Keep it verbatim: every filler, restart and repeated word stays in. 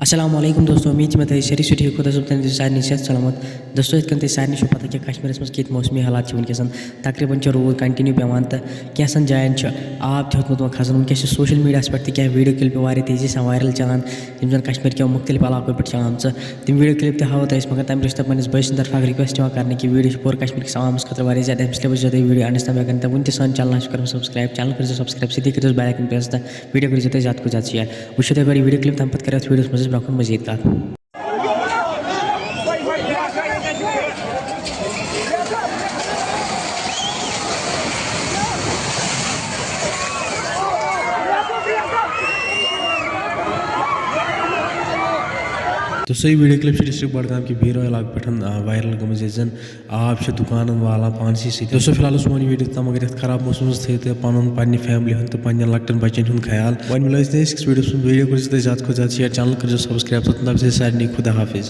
السلام علیکم دوستو، امید چھِ مےٚ تُہۍ سٲری چھِو ٹھیٖک، خۄدا صٲب تھٲیِن تُہۍ سارنٕے صحت سلامت۔ دوستو، یِتھ کٔنۍ تۄہہِ سارنٕے چھُو پَتہ کہِ کشمیٖرَس منٛز کِتھ موسمی حالات چھِ وٕنکیٚس، تقریٖباً چھِ روٗد continue پٮ۪وان تہٕ کینٛژھن جایَن چھُ آب تہِ ہیوٚتمُت وۄنۍ کھَسُن۔ وٕنکیٚس چھِ social mediaہَس پٮ۪ٹھ تہِ کینٛہہ video clipہٕ واریاہ تیزی سان viral چلان، یِم زَن کشمیٖر کٮ۪و مُختلف علاقو پٮ۪ٹھ چھِ آمژٕ۔ تِم video clip تہِ ہاوو تۄہہِ أسۍ، مگر تَمہِ برٛونٛہہ چھِ تۄہہِ پنٛنِس بٲے سٕنٛدِ طرفہٕ اَکھ request یِوان کرنہٕ کہِ video چھِ پوٗرٕ کشمیٖر کِس عوامَس خٲطرٕ واریاہ زیادٕ، اَمہِ سۭتۍ لَبَس زیادَے video اَننَس تام۔ اگر نہٕ تۄہہِ وٕنہِ تہِ سانہِ channelہٕ آسہِ کوٚرمُت subscribe، channel کٔرۍزیو subscribe، سۭتی کٔرۍزیو bell icon press تہٕ video کٔرۍزیو تُہۍ زیادٕ کھۄتہٕ زیادٕ share۔ وٕچھِو تُہۍ گۄڈٕ یہِ video clip، تَمہِ پَتہٕ کَرو اَتھ videoہَس منٛز أسۍ برٛونٛہہ کُن مٔزیٖد کَتھ۔ دوستو، یہِ video clip چھِ district بڈگام کہِ بیٖرو علاقہٕ پٮ۪ٹھ، آ، viral گٔمٕژ، ییٚتہِ زَن آب چھِ دُکانَن والان پانسٕے سۭتۍ۔ دوستو، فی الحال اوس سون یہِ video تام، مگر یَتھ خراب موسمَس منٛز تھٲیِو تُہۍ پَنُن، پنٛنہِ family ہُنٛد تہٕ پنٛنٮ۪ن لۄکٹٮ۪ن بَچَن ہُنٛد خیال۔ وۄنۍ مِلو أسۍ نٔیِس أکِس videoہَس منٛز۔ Video کٔرِو تُہۍ زیادٕ کھۄتہٕ زیادٕ share، channel کٔرِو subscribe تہٕ دَپہٕ زِ سارنٕے خدا حافظ۔